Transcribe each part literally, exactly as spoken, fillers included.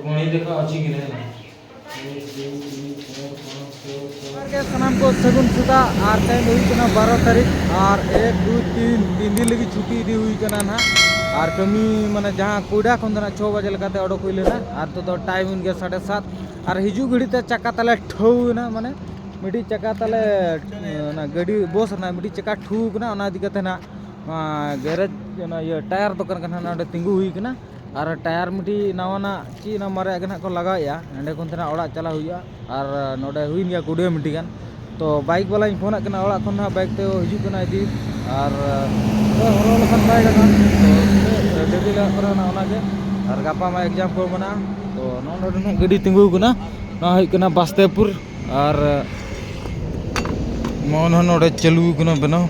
ᱯᱚᱱᱤ ᱞᱮᱠᱟ ᱚᱪᱚᱜ ᱜᱮ ᱱᱟᱦᱟᱜ᱾ ᱮᱠ, ᱫᱩᱭ, ᱛᱤᱱ, ᱪᱟᱨ, ᱯᱟᱸᱪ, ᱪᱷᱚᱭ, ᱥᱟᱛ᱾ ᱡᱚᱦᱟᱨ ᱜᱮ ᱥᱟᱱᱟᱢ ᱠᱚ, ᱥᱟᱹᱜᱩᱱ ᱥᱮᱛᱟᱜ᱾ ᱟᱨ ᱛᱮᱦᱮᱧ ᱫᱚ ᱦᱩᱭᱩᱜ ᱠᱟᱱᱟ ᱵᱟᱨᱚ ᱛᱟᱹᱨᱤᱠᱷ, ᱟᱨ ᱮᱠ, ᱫᱩᱭ, ᱛᱤᱱ, ᱛᱤᱱ ᱫᱤᱱ ᱞᱟᱹᱜᱤᱫ ᱪᱷᱩᱴᱤ ᱤᱫᱤ ᱦᱩᱭ ᱠᱟᱱᱟ ᱱᱟᱦᱟᱜ᱾ ᱟᱨ ᱠᱟᱹᱢᱤ ᱢᱟᱱᱮ ᱡᱟᱦᱟᱸ ᱠᱚᱭᱰᱟ ᱠᱷᱚᱱ ᱫᱚ ᱱᱟᱦᱟᱜ ᱪᱷᱚ ᱵᱟᱡᱮ ᱞᱮᱠᱟᱛᱮ ᱚᱰᱚᱠ ᱦᱩᱭ ᱞᱮᱱᱟ, ᱟᱨ ᱱᱤᱛᱚᱜ ᱫᱚ ᱴᱟᱭᱤᱢ ᱦᱩᱭᱮᱱ ᱜᱮᱭᱟ ᱥᱟᱲᱮ ᱥᱟᱛ᱾ ᱟᱨ ᱦᱤᱡᱩᱜ ᱜᱷᱟᱹᱲᱤᱡ ᱛᱮ ᱪᱟᱠᱟ ᱛᱟᱞᱮ ᱴᱷᱟᱹᱣ ᱮᱱᱟ, ᱢᱟᱱᱮ ᱢᱤᱫᱴᱤᱡ ᱪᱟᱠᱟ ᱛᱟᱞᱮ, ᱚᱱᱟ ᱜᱟᱹᱰᱤ ᱵᱚᱥ ᱨᱮᱱᱟᱜ ᱢᱤᱫᱴᱤᱡ ᱪᱟᱠᱟ ᱴᱷᱩ ᱠᱟᱱᱟ, ᱚᱱᱟ ᱤᱫᱤ ᱠᱟᱛᱮ ᱱᱟᱦᱟᱜ ᱱᱚᱣᱟ ᱜᱮᱨᱮᱡᱽ, ᱚᱱᱟ ᱤᱭᱟᱹ ᱴᱟᱭᱟᱨ ᱫᱚᱠᱟᱱ ᱠᱟᱱᱟ ᱱᱚᱰᱮ ᱛᱤᱸᱜᱩ ᱦᱩᱭ ᱠᱟᱱᱟ᱾ ᱟᱨ ᱴᱟᱭᱟᱨ ᱢᱤᱫᱴᱤᱡ ᱱᱟᱣᱟᱱᱟᱜ ᱪᱮᱫ ᱚᱱᱟ ᱢᱟᱨᱮᱭᱟᱜ ᱜᱮ ᱱᱟᱦᱟᱜ ᱠᱚ ᱞᱟᱜᱟᱣᱮᱫᱼᱟ, ᱚᱸᱰᱮ ᱠᱷᱚᱱ ᱛᱮ ᱱᱟᱦᱟᱜ ᱚᱲᱟᱜ ᱪᱟᱞᱟᱜ ᱦᱩᱭᱩᱜᱼᱟ᱾ ᱟᱨ ᱱᱚᱰᱮ ᱦᱩᱭᱮᱱ ᱜᱮᱭᱟ ᱠᱩᱲᱤ ᱢᱤᱱᱤᱴ ᱜᱟᱱ᱾ ᱛᱚ ᱵᱟᱭᱤᱠ ᱵᱟᱞᱟᱧ ᱯᱷᱳᱱᱟᱫ ᱠᱟᱱᱟ ᱚᱲᱟᱜ ᱠᱷᱚᱱ ᱱᱟᱦᱟᱜ, ᱵᱟᱭᱤᱠ ᱛᱮ ᱦᱤᱡᱩᱜ ᱠᱟᱱᱟ ᱤᱫᱤ᱾ ᱟᱨ ᱦᱚᱨᱚ ᱞᱮᱠᱷᱟᱱ ᱵᱟᱭ ᱜᱟᱱᱚᱜᱼᱟ, ᱛᱚ ᱛᱤᱱᱟᱹᱜ ᱰᱮᱨᱤ ᱞᱟᱜᱟᱜ ᱠᱟᱱᱟ ᱚᱱᱟ ᱚᱱᱟᱜᱮ᱾ ᱟᱨ ᱜᱟᱯᱟ ᱢᱟ ᱮᱠᱡᱟᱢ ᱠᱚ ᱢᱮᱱᱟᱜᱼᱟ᱾ ᱛᱚ ᱱᱚᱜᱼᱚ ᱱᱚᱰᱮ ᱱᱟᱦᱟᱜ ᱜᱟᱹᱰᱤ ᱛᱤᱸᱜᱩ ᱟᱠᱟᱱᱟ, ᱱᱚᱣᱟ ᱦᱩᱭᱩᱜ ᱠᱟᱱᱟ ᱵᱟᱥᱛᱮᱯᱩᱨ᱾ ᱟᱨ ᱱᱚᱜᱼᱚ ᱱᱚᱰᱮ ᱪᱟᱹᱞᱩ ᱟᱠᱟᱱᱟ ᱵᱮᱱᱟᱣ᱾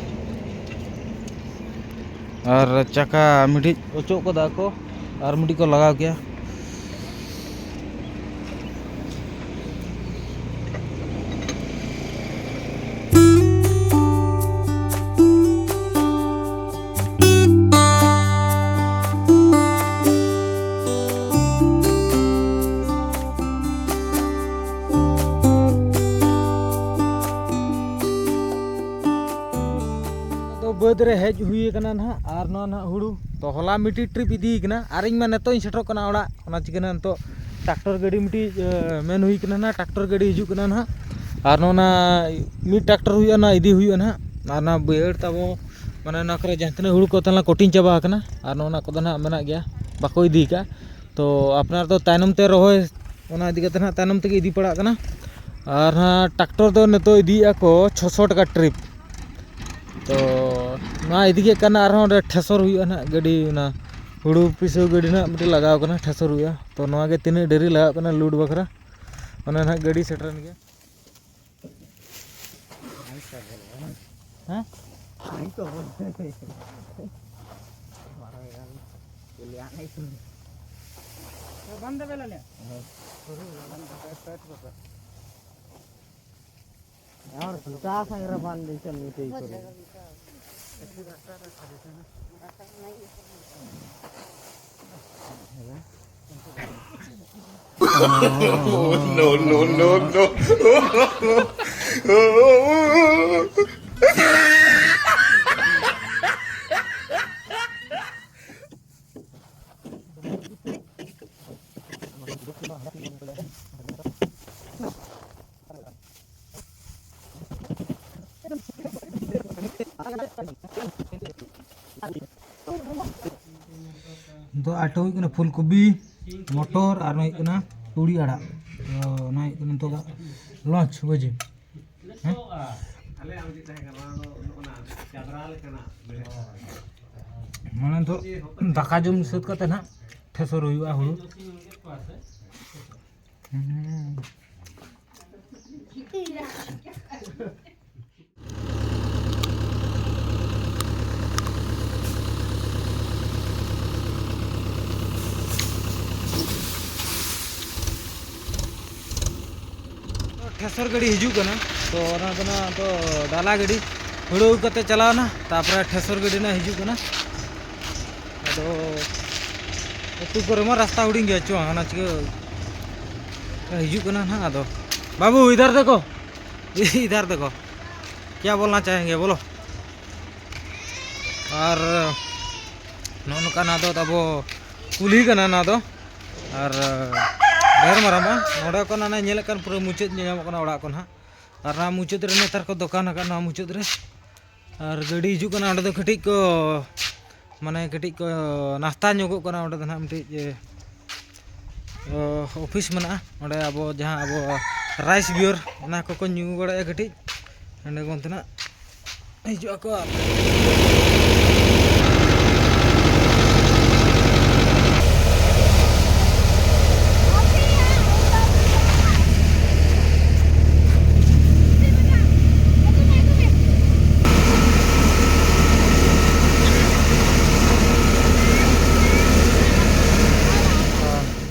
ᱟᱨ ᱪᱟᱠᱟ ᱢᱤᱫᱴᱤᱡ ᱚᱪᱚᱜ ᱠᱟᱫᱟ ᱠᱚ, ᱟᱨ ᱢᱤᱫᱴᱤᱡ ᱠᱚ ᱞᱟᱜᱟᱣ ᱠᱮᱭᱟ᱾ ᱫᱚ ᱵᱟᱹᱫᱽ ᱨᱮ ᱦᱮᱡ ᱦᱩᱭ ᱟᱠᱟᱱᱟ ᱱᱟᱦᱟᱜ, ᱟᱨ ᱱᱚᱣᱟ ᱱᱟᱦᱟᱜ ᱦᱩᱲᱩ᱾ ᱛᱚ ᱦᱚᱞᱟ ᱢᱤᱫᱴᱤᱡ ᱴᱨᱤᱯ ᱤᱫᱤ ᱠᱟᱱᱟ, ᱟᱨ ᱤᱧ ᱢᱟ ᱱᱤᱛᱚᱜ ᱤᱧ ᱥᱮᱴᱮᱨᱚᱜ ᱠᱟᱱᱟ ᱚᱲᱟᱜ᱾ ᱚᱱᱟ ᱪᱤᱠᱟᱹ ᱱᱟᱜ ᱱᱤᱛᱚᱜ ᱴᱨᱟᱠᱴᱚᱨ ᱜᱟᱹᱰᱤ ᱢᱤᱫᱴᱤᱡ, ᱮ, ᱢᱮᱱ ᱦᱩᱭ ᱠᱟᱱᱟ ᱱᱟᱦᱟᱜ, ᱴᱨᱟᱠᱴᱚᱨ ᱜᱟᱹᱰᱤ ᱦᱤᱡᱩᱜ ᱠᱟᱱᱟ ᱱᱟᱦᱟᱜ᱾ ᱟᱨ ᱱᱚᱜᱼᱚ ᱱᱟ ᱢᱤᱫ ᱴᱨᱟᱠᱴᱚᱨ ᱦᱩᱭᱩᱜᱼᱟ, ᱚᱱᱟ ᱤᱫᱤ ᱦᱩᱭᱩᱜᱼᱟ ᱱᱟᱦᱟᱜ᱾ ᱟᱨ ᱚᱱᱟ ᱵᱟᱹᱭᱦᱟᱹᱲ ᱛᱟᱵᱚ, ᱢᱟᱱᱮ ᱚᱱᱟ ᱠᱚᱨᱮ ᱡᱟᱦᱟᱸ ᱛᱤᱱᱟᱹᱜ ᱦᱩᱲᱩ ᱠᱚ ᱛᱟᱦᱮᱸ ᱞᱮᱱᱟ ᱠᱚᱴᱤᱝ ᱪᱟᱵᱟ ᱟᱠᱟᱱᱟ, ᱟᱨ ᱱᱚᱜᱼᱚ ᱱᱟ ᱠᱚᱫᱚ ᱱᱟᱦᱟᱜ ᱢᱮᱱᱟᱜ ᱜᱮᱭᱟ, ᱵᱟᱠᱚ ᱤᱫᱤ ᱠᱟᱜᱼᱟ᱾ ᱛᱚ ᱟᱯᱱᱟᱨ ᱫᱚ ᱛᱟᱭᱱᱚᱢ ᱛᱮ ᱨᱚᱦᱚᱭ, ᱚᱱᱟ ᱤᱫᱤ ᱠᱟᱛᱮ ᱱᱟᱦᱟᱜ ᱛᱟᱭᱱᱚᱢ ᱛᱮᱜᱮ ᱤᱫᱤ ᱯᱟᱲᱟᱜ ᱠᱟᱱᱟ᱾ ᱟᱨ ᱱᱟᱦᱟᱜ ᱴᱨᱟᱠᱴᱚᱨ ᱫᱚ ᱱᱤᱛᱚᱜ ᱤᱫᱤᱭᱮᱫᱼᱟ ᱠᱚ ᱪᱷᱚᱥᱚ ᱴᱟᱠᱟ ᱴᱨᱤᱯ᱾ ᱛᱚ ᱱᱚᱣᱟ ᱤᱫᱤ ᱠᱮᱫ ᱠᱟᱱᱟ, ᱟᱨᱦᱚᱸ ᱚᱸᱰᱮ ᱴᱷᱮᱥᱚᱨ ᱦᱩᱭᱩᱜᱼᱟ ᱱᱟᱦᱟᱜ, ᱜᱟᱹᱰᱤ ᱚᱱᱟ ᱦᱩᱲᱩ ᱯᱤᱥᱟᱹᱣ ᱜᱟᱹᱰᱤ ᱱᱟᱦᱟᱜ ᱢᱤᱫᱴᱮᱱ ᱞᱟᱜᱟᱣ ᱠᱟᱱᱟ, ᱴᱷᱮᱥᱚᱨ ᱦᱩᱭᱩᱜᱼᱟ᱾ ᱛᱚ ᱱᱚᱣᱟ ᱜᱮ ᱛᱤᱱᱟᱹᱜ ᱰᱮᱨᱤ ᱞᱟᱜᱟᱜ ᱠᱟᱱᱟ ᱞᱳᱰ ᱵᱟᱠᱷᱨᱟ, ᱚᱱᱟ ᱱᱟᱦᱟᱜ ᱜᱟᱹᱰᱤ ᱥᱮᱴᱮᱨᱮᱱ ᱜᱮᱭᱟ᱾ ᱦᱮᱸ? No, no, no, no. ᱫᱚ ᱟᱴᱟ ᱦᱩᱭᱩᱜ ᱠᱟᱱᱟ ᱯᱷᱩᱞ ᱠᱚᱵᱤ, ᱢᱚᱴᱚᱨ ᱟᱨ ᱱᱚᱣᱟ ᱦᱩᱭᱩᱜ ᱠᱟᱱᱟ ᱛᱩᱲᱤ ᱟᱲᱟᱜ᱾ ᱛᱚ ᱚᱱᱟ ᱦᱩᱭᱩᱜ ᱠᱟᱱᱟ ᱱᱤᱛᱚᱜ ᱫᱚ ᱞᱚᱧᱪ ᱵᱩᱡᱷᱟᱹᱣ᱾ ᱦᱮᱸ? ᱢᱟᱱᱮ ᱫᱚ ᱫᱟᱠᱟ ᱡᱚᱢ ᱥᱟᱹᱛ ᱠᱟᱛᱮ ᱱᱟᱦᱟᱜ ᱴᱷᱮᱥᱚᱨ ᱦᱩᱭᱩᱜᱼᱟ ᱦᱩᱲᱩ᱾ ᱦᱩᱸ᱾ ᱴᱷᱮᱥᱚᱨ ᱜᱟᱹᱰᱤ ᱦᱤᱡᱩᱜ ᱠᱟᱱᱟ, ᱛᱚ ᱚᱱᱟ ᱫᱚ ᱱᱟᱜ ᱛᱚ ᱰᱟᱞᱟ ᱜᱟᱹᱰᱤ ᱦᱩᱲᱩ ᱟᱹᱜᱩ ᱠᱟᱛᱮ ᱪᱟᱞᱟᱣᱱᱟ, ᱛᱟᱨᱯᱚᱨᱮ ᱴᱷᱮᱥᱚᱨ ᱜᱟᱹᱰᱤ ᱱᱟᱜ ᱦᱤᱡᱩᱜ ᱠᱟᱱᱟ᱾ ᱟᱫᱚ ᱟᱹᱛᱩ ᱠᱚᱨᱮ ᱢᱟ ᱨᱟᱥᱛᱟ ᱦᱩᱰᱤᱧ ᱜᱮᱭᱟ ᱪᱚ, ᱚᱱᱟ ᱪᱤᱠᱟᱹ ᱦᱤᱡᱩᱜ ᱠᱟᱱᱟ ᱱᱟᱜ᱾ ᱟᱫᱚ ᱵᱟᱹᱵᱩ, ᱤᱫᱷᱟᱨ ᱫᱮᱠᱷᱚ, ᱤᱫᱷᱟᱨ ᱫᱮᱠᱷᱚ, ᱠᱭᱟ ᱵᱚᱞᱱᱟ ᱪᱟᱦᱮᱸᱜᱮ ᱵᱚᱞᱚ᱾ ᱟᱨ ᱱᱚᱜᱼᱚ ᱱᱚᱝᱠᱟ ᱱᱚᱣᱟ ᱫᱚ ᱛᱟᱵᱚ ᱠᱩᱞᱦᱤ ᱠᱟᱱᱟ ᱱᱚᱣᱟ ᱫᱚ᱾ ᱟᱨ ᱰᱷᱮᱨ ᱢᱟᱨᱟᱝ ᱵᱟᱝ, ᱱᱚᱰᱮ ᱠᱷᱚᱱ ᱦᱟᱱᱮ ᱧᱮᱞᱮᱫ ᱠᱟᱱ ᱯᱩᱨᱟᱹ ᱢᱩᱪᱟᱹᱫ ᱧᱮᱞ ᱧᱟᱢᱚᱜ ᱠᱟᱱᱟ ᱚᱲᱟᱜ ᱠᱚ ᱱᱟᱦᱟᱜ᱾ ᱟᱨ ᱱᱚᱣᱟ ᱢᱩᱪᱟᱹᱫ ᱨᱮ ᱱᱮᱛᱟᱨ ᱠᱚ ᱫᱚᱠᱟᱱ ᱟᱠᱟᱫ, ᱱᱚᱣᱟ ᱢᱩᱪᱟᱹᱫ ᱨᱮ᱾ ᱟᱨ ᱜᱟᱹᱰᱤ ᱦᱤᱡᱩᱜ ᱠᱟᱱᱟ, ᱚᱸᱰᱮ ᱫᱚ ᱠᱟᱹᱴᱤᱡ ᱠᱚ, ᱢᱟᱱᱮ ᱠᱟᱹᱴᱤᱡ ᱠᱚ ᱱᱟᱥᱛᱟ ᱧᱚᱜᱚᱜ ᱠᱟᱱᱟ᱾ ᱚᱸᱰᱮ ᱫᱚ ᱱᱟᱦᱟᱜ ᱢᱤᱫᱴᱤᱡ ᱚ, ᱚᱯᱷᱤᱥ ᱢᱮᱱᱟᱜᱼᱟ ᱚᱸᱰᱮ, ᱟᱵᱚ ᱡᱟᱦᱟᱸ ᱟᱵᱚ ᱨᱟᱭᱤᱥ ᱵᱤᱭᱚᱨ ᱚᱱᱟ ᱠᱚᱠᱚ ᱧᱩ ᱵᱟᱲᱟᱭᱟ ᱠᱟᱹᱴᱤᱡ᱾ ᱚᱸᱰᱮ ᱠᱷᱚᱱ ᱛᱮᱱᱟᱜ ᱦᱤᱡᱩᱜ ᱟᱠᱚ ᱟᱨ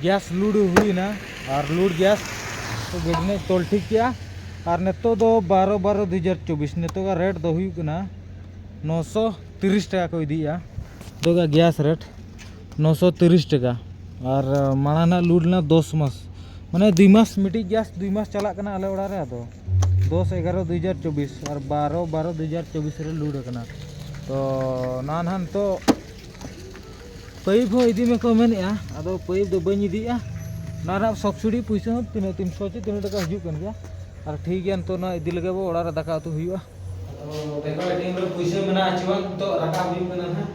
ᱜᱮᱥ ᱞᱳᱰ ᱦᱩᱭᱱᱟ᱾ ᱟᱨ ᱞᱳᱰ ᱜᱮᱥ ᱠᱚ ᱜᱟᱹᱰᱤ ᱨᱮᱱᱟᱜ ᱛᱚᱞ ᱴᱷᱤᱠ ᱠᱮᱜᱼᱟ᱾ ᱟᱨ ᱱᱤᱛᱚᱜ ᱫᱚ ᱵᱟᱨᱚ ᱵᱟᱨᱚ ᱫᱩ ᱦᱟᱡᱟᱨ ᱪᱚᱵᱵᱤᱥ, ᱱᱤᱛᱚᱜᱟᱜ ᱨᱮᱴ ᱫᱚ ᱦᱩᱭᱩᱜ ᱠᱟᱱᱟ ᱱᱚᱥᱚ ᱛᱤᱨᱤᱥ ᱴᱟᱠᱟ ᱠᱚ ᱤᱫᱤᱭᱮᱜᱼᱟ᱾ ᱱᱤᱛᱚᱜᱟᱜ ᱜᱮᱥ ᱨᱮᱴ ᱱᱚᱥᱚ ᱛᱤᱨᱤᱥ ᱴᱟᱠᱟ᱾ ᱟᱨ ᱢᱟᱲᱟᱝ ᱨᱮᱱᱟᱜ ᱞᱳᱰ ᱞᱮᱱᱟ ᱫᱚᱥ ᱢᱟᱥ, ᱢᱟᱱᱮ ᱫᱩᱭ ᱢᱟᱥ, ᱢᱤᱫᱴᱤᱡ ᱜᱮᱥ ᱫᱩᱭ ᱢᱟᱥ ᱪᱟᱞᱟᱜ ᱠᱟᱱᱟ ᱟᱞᱮ ᱚᱲᱟᱜ ᱨᱮ᱾ ᱟᱫᱚ ᱫᱚᱥ ᱮᱜᱟᱨᱚ ᱫᱩ ᱦᱟᱡᱟᱨ ᱪᱚᱵᱵᱤᱥ ᱟᱨ ᱵᱟᱨᱚ ᱵᱟᱨᱚ ᱫᱩ ᱦᱟᱡᱟᱨ ᱪᱚᱵᱵᱤᱥ ᱨᱮ ᱞᱳᱰ ᱟᱠᱟᱱᱟ᱾ ᱛᱚ ᱱᱚᱣᱟ ᱱᱟᱦᱟᱜ ᱱᱤᱛᱚᱜ ᱯᱟᱭᱤᱯ ᱦᱚᱸ ᱤᱫᱤ ᱢᱮᱠᱚ ᱢᱮᱱᱮᱫᱼᱟ, ᱟᱫᱚ ᱯᱟᱭᱤᱯ ᱫᱚ ᱵᱟᱹᱧ ᱤᱫᱤᱭᱮᱫᱼᱟ᱾ ᱱᱚᱣᱟ ᱨᱮᱱᱟᱜ ᱥᱟᱵᱥᱤᱰᱤ ᱯᱩᱭᱥᱟᱹ ᱦᱚᱸ ᱛᱤᱱᱟᱹᱜ, ᱛᱤᱱᱥᱚ ᱪᱮ ᱛᱤᱱᱟᱹᱜ ᱴᱟᱠᱟ ᱦᱤᱡᱩᱜ ᱠᱟᱱ ᱜᱮᱭᱟ᱾ ᱟᱨ ᱴᱷᱤᱠ ᱜᱮᱭᱟ, ᱱᱤᱛᱚᱜ ᱱᱚᱣᱟ ᱤᱫᱤ ᱞᱟᱹᱜᱤᱫ ᱟᱵᱚ ᱚᱲᱟᱜ ᱨᱮ ᱫᱟᱠᱟ ᱩᱛᱩ ᱦᱩᱭᱩᱜᱼᱟ᱾ ᱟᱫᱚ ᱵᱮᱝᱜᱚᱞ ᱮ ᱴᱤ ᱮᱢ ᱨᱮ ᱯᱩᱭᱥᱟᱹ ᱢᱮᱱᱟᱜᱼᱟ ᱪᱮ ᱵᱟᱝ, ᱱᱤᱛᱚᱜ ᱨᱟᱠᱟᱵ ᱦᱩᱭᱩᱜ ᱠᱟᱱᱟ ᱱᱟᱦᱟᱜ᱾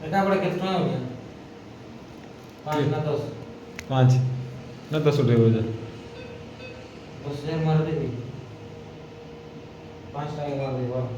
ᱮᱴᱟᱜ ᱠᱚᱨᱮ ᱠᱮᱛᱱᱟ ᱦᱩᱭᱩᱜᱼᱟ? ᱯᱟᱸᱪ ᱱᱟ ᱫᱚᱥ᱾ ᱯᱟᱸᱪ ᱱᱟ ᱫᱚᱥ ᱩᱰᱟᱹᱣ ᱦᱩᱭ ᱮᱱᱟ᱾ ᱫᱚᱥ ᱦᱟᱡᱟᱨ ᱢᱟᱨ ᱫᱮᱵᱤ᱾ ᱯᱟᱸᱪ ᱴᱟᱠᱟ ᱢᱟᱨ ᱫᱮᱵᱤ, ᱵᱟᱝ?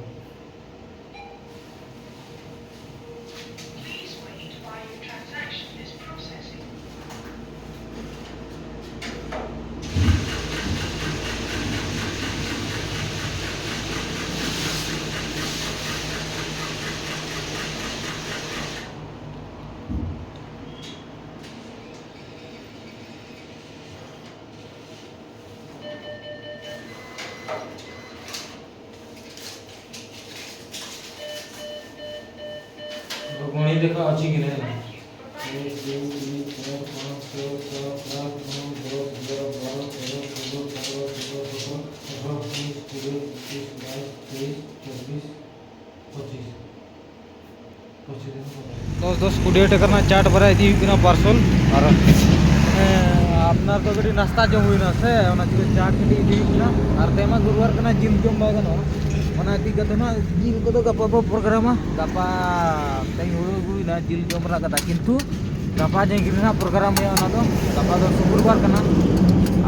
ᱜᱚᱲᱤ ᱞᱮᱠᱟ ᱚᱪᱚᱜ ᱜᱮ ᱛᱟᱦᱮᱱᱟ᱾ ᱮᱠ, ᱫᱩᱭ, ᱛᱤᱱ, ᱪᱟᱨ, ᱯᱟᱸᱪ, ᱪᱷᱚᱭ, ᱥᱟᱛ, ᱟᱴ, ᱱᱚᱭ, ᱫᱚᱥ, ᱮᱜᱟᱨᱚ, ᱵᱟᱨᱚ, ᱛᱮᱨᱚ, ᱪᱳᱫᱽᱫᱳ, ᱯᱚᱱᱨᱚ, ᱥᱳᱞᱳ, ᱥᱚᱛᱨᱚ, ᱟᱴᱷᱨᱚ, ᱩᱱᱤᱥ, ᱠᱩᱲᱤ, ᱮᱠᱩᱥ, ᱵᱟᱭᱤᱥ, ᱛᱮᱭᱤᱥ, ᱪᱚᱵᱵᱤᱥ, ᱯᱚᱸᱪᱤᱥ᱾ ᱫᱚᱥ ᱫᱚᱥ ᱠᱩᱲᱤ ᱴᱟᱠᱟ ᱨᱮᱱᱟᱜ ᱪᱟᱴ ᱵᱟᱨᱟ ᱤᱫᱤ ᱦᱩᱭᱩᱜ ᱠᱟᱱᱟ, ᱯᱟᱨᱥᱚᱞ᱾ ᱟᱨ, ᱦᱮᱸ, ᱟᱯᱱᱟᱨ ᱫᱚ ᱠᱟᱹᱴᱤᱡ ᱱᱟᱥᱛᱟ ᱡᱚᱢ ᱦᱩᱭᱱᱟ ᱥᱮ, ᱚᱱᱟ ᱪᱤᱠᱟᱹ ᱪᱟ ᱠᱟᱹᱴᱤᱡ ᱤᱫᱤ ᱦᱩᱭᱩᱜ ᱠᱟᱱᱟ᱾ ᱟᱨ ᱛᱮᱦᱮᱧ ᱢᱟ ᱜᱩᱨᱩᱵᱟᱨ ᱠᱟᱱᱟ, ᱡᱤᱞ ᱡᱚᱢ ᱵᱟᱭ ᱜᱟᱱᱚᱜᱼᱟ᱾ ᱚᱱᱟ ᱤᱫᱤ ᱠᱟᱛᱮ ᱱᱟᱜ ᱡᱤᱞ ᱠᱚᱫᱚ ᱜᱟᱯᱟ ᱵᱚ ᱯᱨᱳᱜᱨᱟᱢᱟ᱾ ᱜᱟᱯᱟ ᱛᱮᱦᱮᱧ ᱦᱩᱲᱩ ᱟᱹᱜᱩᱭᱮᱱᱟ, ᱡᱤᱞ ᱡᱚᱢ ᱨᱮᱱᱟᱜ ᱠᱟᱛᱷᱟ, ᱠᱤᱱᱛᱩ ᱜᱟᱯᱟ ᱡᱟᱦᱟᱸ ᱜᱤᱨᱟᱹ ᱱᱟᱜ ᱯᱨᱳᱜᱨᱟᱢ ᱦᱩᱭᱩᱜᱼᱟ, ᱚᱱᱟ ᱫᱚ ᱜᱟᱯᱟ ᱫᱚ ᱥᱩᱠᱨᱵᱟᱨ ᱠᱟᱱᱟ᱾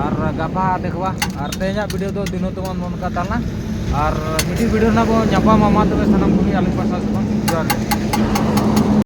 ᱟᱨ ᱜᱟᱯᱟ ᱫᱮᱠᱷᱣᱟ᱾ ᱟᱨ ᱛᱮᱦᱮᱧᱟᱜ ᱵᱷᱤᱰᱤᱭᱳ ᱫᱚ ᱫᱤᱱᱟᱹ ᱛᱮᱢᱚᱱ ᱱᱚᱝᱠᱟ ᱛᱟᱦᱮᱸ ᱞᱮᱱᱟ᱾ ᱟᱨ ᱢᱤᱫᱴᱤᱡ ᱵᱷᱤᱰᱤᱭᱳ ᱨᱮᱱᱟᱜ ᱵᱚᱱ ᱧᱟᱯᱟᱢᱟ᱾ ᱢᱟ ᱛᱚᱵᱮ ᱥᱟᱱᱟᱢ ᱠᱚᱜᱮ ᱟᱹᱞᱤᱧ ᱯᱟᱦᱴᱟ ᱥᱮᱫ ᱠᱷᱚᱱ ᱡᱚᱦᱟᱨ ᱜᱮ᱾